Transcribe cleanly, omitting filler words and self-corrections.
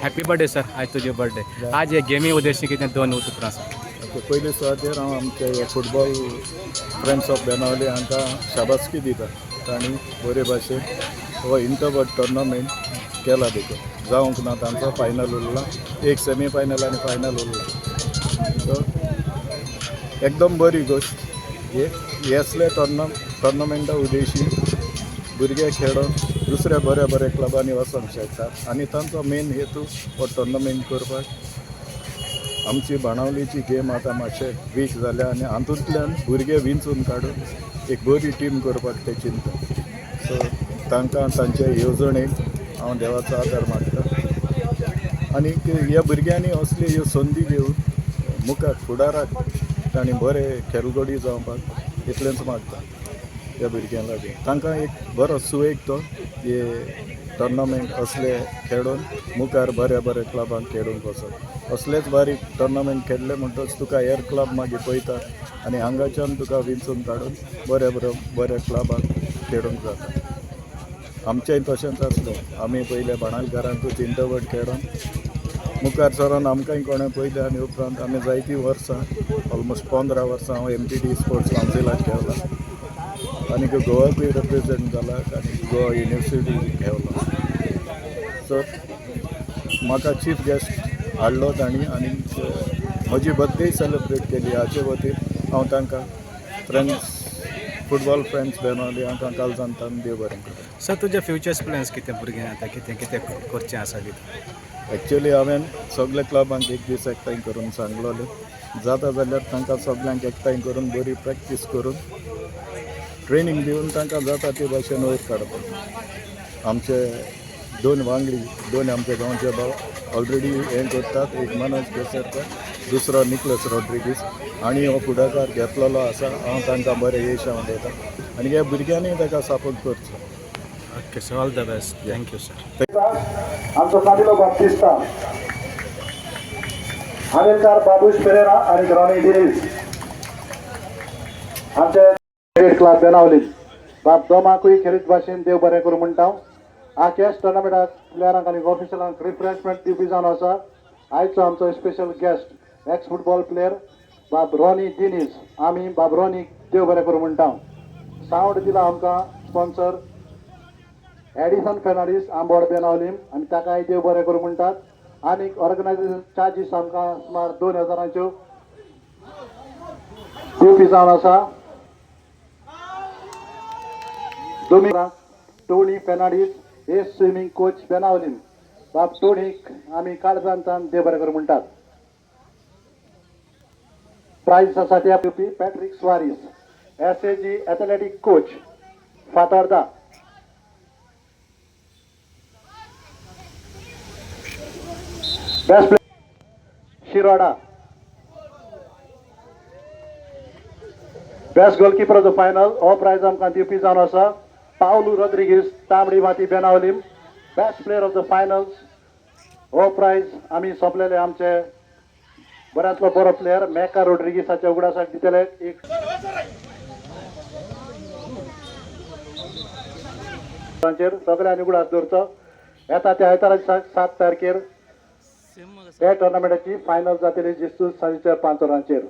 Happy birthday sir, आज तुजे birthday. आज हे गेमी उद्देशी कितें दोन उतरां आसा? ओके, पयले सुवातेर हांव आमचे फुटबॉल फ्रेंड्स ऑफ बेनावली हांकां शाबासकी दिता. तांणी बरे भाशेन हो इंटरबर्ड टोर्नामेंट केला. देखून जावंक ना तांचो फायनल उरला, एक सेमी फायनल आनी फायनल उरला. सो एकदम बरी गोश्ट. हे असले टोर्नामेंटा उद्देशी भुरगे खेळोन दुसऱ्या बऱ्या बऱ्या क्लबांनी वचोंक शकतात आनी तांचो मेन हेतू हो टोर्नामेंट करपाक. आमची बाणावलीची गेम आतां मातशे वीक जाल्या आनी हातूंतल्यान भुरगे विंचून काडून एक बरी टीम करपाक ते चिंतता. सो तांकां तांचे येवजणेक हांव देवाचो आदार मागता आनी ह्या भुरग्यांनी असली ह्यो संदी घेवन मुखार फुडाराक तांणी बरे खेळगडी जावपाक इतलेंच मागता. ह्या भुरग्यां लागीं तांकां एक बरो सुवेग तो हे टोर्नामेंट असले खेळून मुखार बऱ्या बऱ्या क्लबांक खेळूंक वचप. असलेच बारीक टोर्नामेंट खेळ्ळे म्हणटच तुका हेर क्लब मागीर पळयता आनी हांगाच्यान तुका विंचून काडून बऱ्या बऱ्या बऱ्या क्लबांक खेळूंक जाता. आमचेंय तशेंच आसलें. आमी पयलें बाणालकारांकूच इंटरवर्ड खेळोन मुखार सरोन आमकांय कोणें पयलें आनी उपरांत आमी जायतीं वर्सां, ऑलमोस्ट 15 वर्सां हांव एमटीडी स्पोर्ट्स कावन्सिलाक खेळ्ळां आनी गोवाकूय रिप्रेजेंट जाला आनी गोवा युनिवर्सिटी खेळ्ळो. सो म्हाका चीफ गेस्ट हाडलो तांणी आनी म्हजी बर्थडे सेलिब्रेट केली. हाचे वतीन हांव तांकां फ्रेंड्स, फुटबॉल फ्रेंड्स बेनावली हांकां कालसान देव बरें करूं. सर, तुजे फ्युचर्स प्लॅन्स कितें? भुरग्यांक आतां कितें कितें करचें आसा कितें? एक्चुअली हांवें सगल्या क्लबांक एक दीस एकठांय करून सांगलोलें, जाता जाल्यार तांकां सगल्यांक एकठांय करून बरी प्रॅक्टीस करून ट्रेनींग दिवन तांकां जाता ते भाशेन वयर काडपाक. आमचे दोन वांगडी, दोन आमचे गांवचे भाव ऑलरेडी हें करतात. एक मनोज केसरकर, दुसरो निकलस रॉड्रिगीस. आनी हो फुडाकार घेतलेलो आसा. हांव तांकां बरें येश हांव दिता आनी ह्या भुरग्यांनी ताका सपोर्ट करचो. Okay sir, all the best. Thank you sir. आमचो कामिलो बाप्तिस्ता, आमिलकार बाबूश पेरेरा आणि रॉनी दिरीज, आमचे क्रिकेट क्लब बेनावली. बाब दोमाकूय खेरीत भाशेन देव बरें करूं म्हणटा. हा कॅश टुर्नामेंटाक प्लेयरांक आनी ऑफिशलांक रिफ्रेशमेंट दिवपी जावन आसा आयचो आमचो special guest, ex football player बाब रॉनी दिनीज. आमी बाब रॉनीक देव बरें करूं म्हणटा. सावंड दिला आमकां स्पॉन्सर एडिसन फेर्नांडीस, आंबोड बेनावलीम. आनी ताकाय देव बरें करूं म्हणटात. आनीक ऑर्गनायझेशन चार्जीस आमकां सुमार 2000च्यो दिवपी जावन आसा दोमी टोनी फेर्नांडीस हे स्विमींग कोच बेनावलीम. बाब टोनीक आमी काळजांतान देव बरें करूं म्हणटात. प्रायज आसा त्या दिवपी Patrick Soares, SAG athletic coach, Fatorda. Best player Shiroda. Best goalkeeper of the final हो प्रायज आमकां दिवपी जावन आसा पावलू रोद्रिगीस, तांबडी माती, Benaulim. Best player of the finals हो प्रायज आमी सोंपलेले आमचे बऱ्यांतलो बरो प्लेयर मेका रोड्रिगीसाच्या उगडासाक दितले. एक सगळ्यांनी उगडास दवरचो, येता त्या आयतारा 7 तारखेर ह्या टुर्नामेंटाची फायनल जातली जिस्तू सांजेच्या 5 वरांचेर.